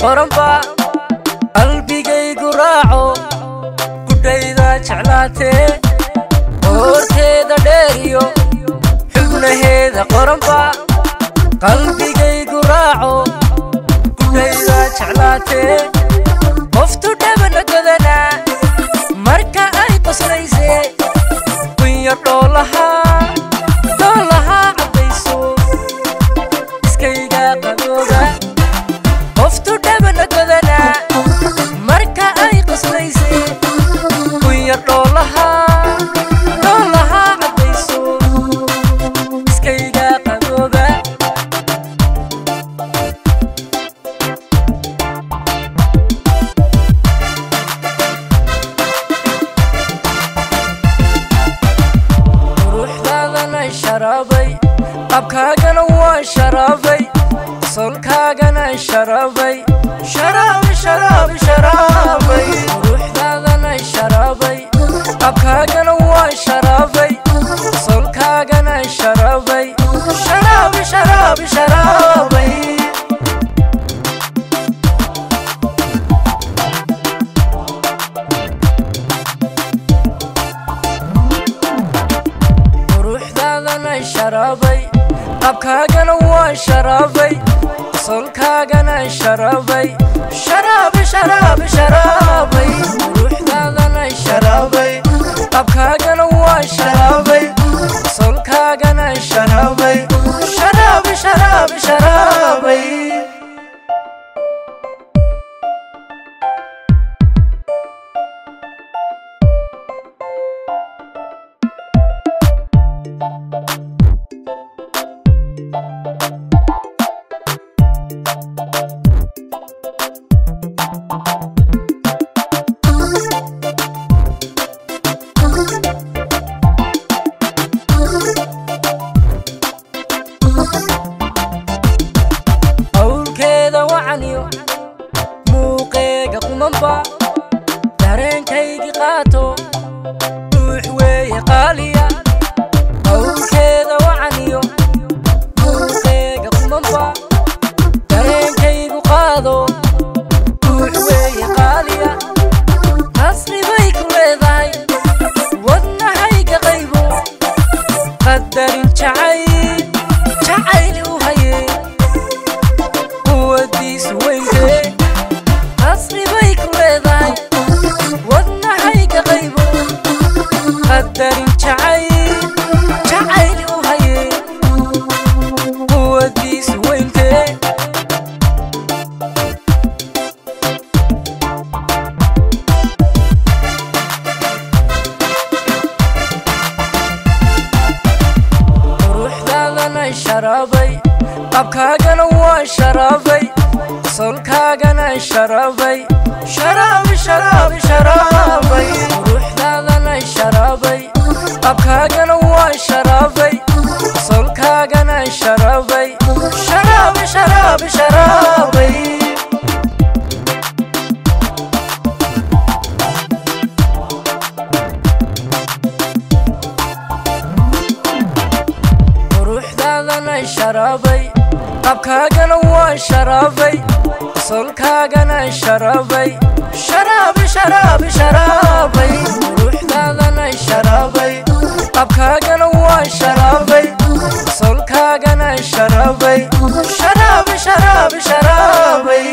Qoranba qalbigaygu raaco gudhayda jeclaatee qoorteeda dheeriyo xubnaheeda qoranba qalbigaygu raaco gudhayda jeclaatee qoftu dhabana godanaa marka ay qoslayse kunyar dhoolahaa dhoolahaa caddayso iskayga qabooba qoftu dhabana godanaa marka ay qoslayse kunyar dhoolahaa dhoolahaa caddayso iskayga qabooba. Quruxdaadana sharaabay qabkaagana waa sharaabay solkaagana sharaabay sharaabay sharaabay sharaabay. Quruxdaadana sharaabay qabkaagana waa sharaabay solkaagana sharaabay sharaabay sharaabay sharaabay. Quruxdaadana sharaabay qabkaagana waa sharaabay solkaagana sharaabay sharaabay sharaabay sharaabay. Quruxdaadana sharaabay qabkaagana waa sharaabay solkaagana sharaabay sharaabay sharaabay sharaabay. Qowlkeeda wacaniyo muuqeega qumanba dareenkaygi qaato ruux weeye qaaliya. Qowlkeeda wacaniyo muuqeega qumanba dareenkaygu qaado ruux weeye qaaliya. Qasri bay ku leedahay wadnahayga qaybo qadarin jacayl jacayl u haye quwadiisu weyntee. Qasri bay ku leedahay wadnahayga qaybo qadarin jacayl jacayl u haye quwadiisu weyntee. Quruxdaadana sharaabay qabkaagana waa sharaabay solkaagana sharaabay sharaabay sharaabay sharaabay. Quruxdaadana sharaabay qabkaagana waa sharaabay solkaagana sharaabay sharaabay sharaabay sharaabay. Quruxdaadana sharaabay qabkaagana waa sharaabay solkaagana sharaabay sharaabay sharaabay sharaabay. Quruxdaadana sharaabay qabkaagana waa sharaabay solkaagana sharaabay sharaabay sharaabay sharaabay.